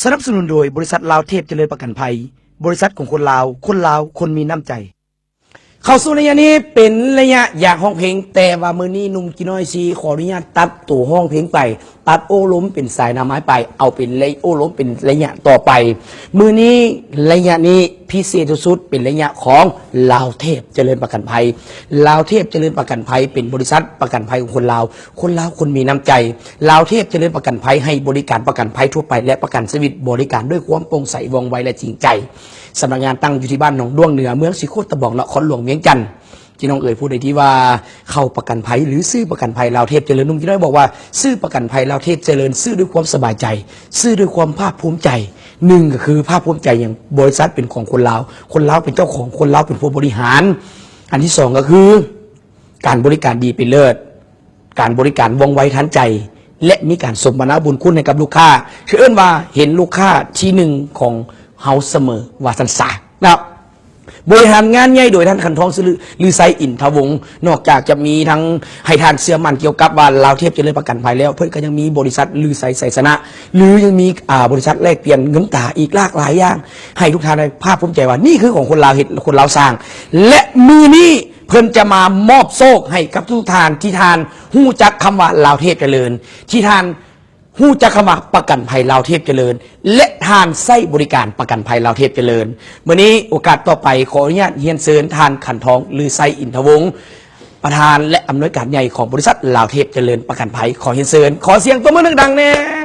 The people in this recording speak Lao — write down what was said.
ສະໜັບສະໜູນໂດຍບໍລິສັດລາວເທບຈະເລີນປະກັນໄພ, ບໍລິສັດຂອງຄົນລາວ, ຄົນລາວຄົນມີນ້ຳໃຈ. ເຂົ້າສູ່ໄລຍະນີ້ເປັນໄລຍະຢາກຮ້ອງເພງ, ແຕ່ວ່າມື້ນີ້ໜຸ່ມກີນ້ອຍຊິຂໍອະນຸຍາດຕັດໂຕຮ້ອງເພງໄປ, ຕັດໂອ້ລົມເປັນສາຍໜ້າໄມ້ໄປ, ເອົາເປັນໄລໂອ້ລົມເປັນໄລຍະຕໍ່ໄປ. ມື້ນີ້ໄລຍະນີ້ພິເສດສຸດໆ ເປັນໄລຍະຂອງລາວເທບຈະເລີນປະກັນໄພ. ລາວເທບຈະເລີນປະກັນໄພເປັນບໍລິສັດປະກັນໄພຂອງຄົນລາວ, ຄົນລາວຄົນມີນ້ຳໃຈ. ລາວເທບຈະເລີນປະກັນໄພໃຫ້ບໍລິການປະກັນໄພທົ່ວໄປ ແລະ ປະກັນຊີວິດ, ບໍລິການດ້ວຍຄວາມໂປ່ງໃສ, ວ່ອງໄວ ແລະ ຈິງໃຈ. ສຳນັກງານຕັ້ງຢູ່ທີ່ບ້ານໜອງດ້ວງເໜືອ ເມືອງສີໂຄດຕະບອງ ນະຄອນຫຼວງວຽງຈັນ. ພີ່ນ້ອງເອີຍ ຜູ້ໃດທີ່ວ່າເຂົ້າປະກັນໄພ ຫຼື ຊື້ປະກັນໄພລາວເທບຈະເລີນ, ໜຸ່ມກີນ້ອຍບອກວ່າ ຊື້ປະກັນໄພລາວເທບຈະເລີນ ຊື້ດ້ວຍຄວາມສະບາຍໃຈ, ຊື້ດ້ວຍຄວາມພາກພູມໃຈ. ໜຶ່ງກໍຄືພາກພູມໃຈຫຍັງ? ບໍລິສັດເປັນຂອງຄົນລາວ, ຄົນລາວເປັນເຈົ້າຂອງ, ຄົນລາວເປັນຜູ້ບໍລິຫານ. ອັນທີສອງກໍຄື ການບໍລິການດີເປັນເລີດ, ການບໍລິການວ່ອງໄວທັນໃຈ ແລະ ມີການສົມນາບຸນຄຸນໃຫ້ກັບລູກຄ້າ, ຄືເອີ້ນວ່າເຫັນລູກຄ້າທີໜຶ່ງຂອງເຮົາສະເໝີ ວ່າຊັ້ນຊະເນາະ. ບໍລິຫານງານໃຫຍ່ໂດຍທ່ານຂັນທອງ ຊື່ລືໄຊ ອິນທະວົງ. ນອກຈາກຈະມີທັງໃຫ້ທ່ານເຊື່ອໝັ້ນກ່ຽວກັບວ່າລາວເທບຈະເລີນປະກັນໄພແລ້ວ, ເພິ່ນກໍຍັງມີບໍລິສັດລືໄຊໄຊຊະນະ ຫຼື ຍັງມີ ອາ ບໍລິສັດແລກປ່ຽນເງິນຕາອີກຫຼາກຫຼາຍຢ່າງ ໃຫ້ທຸກທ່ານໄດ້ພາກພູມໃຈວ່ານີ້ຄືຂອງຄົນລາວເຮັດ, ຄົນລາວສ້າງ. ແລະ ມື້ນີ້ ເພິ່ນຈະມາມອບໂຊກໃຫ້ກັບທຸກທ່ານ ທີ່ທ່ານຮູ້ຈັກຄຳວ່າລາວເທບຈະເລີນ, ທີ່ທ່ານຮູ້ຈັກຄຳວ່າປະກັນໄພລາວເທບຈະເລີນ ແລະ ທ່ານໃຊ້ບໍລິການປະກັນໄພລາວເທບຈະເລີນ. ມື້ນີ້ໂອກາດຕໍ່ໄປ ຂໍອະນຸຍາດຮຽນເຊີນທ່ານ ຂັນທອງ ລືໄຊ ອິນທະວົງ, ປະທານ ແລະ ອຳນວຍການໃຫຍ່ຂອງບໍລິສັດລາວເທບຈະເລີນປະກັນໄພ. ຂໍຮຽນເຊີນ, ຂໍສຽງຕົບມືດັງໆແດ່.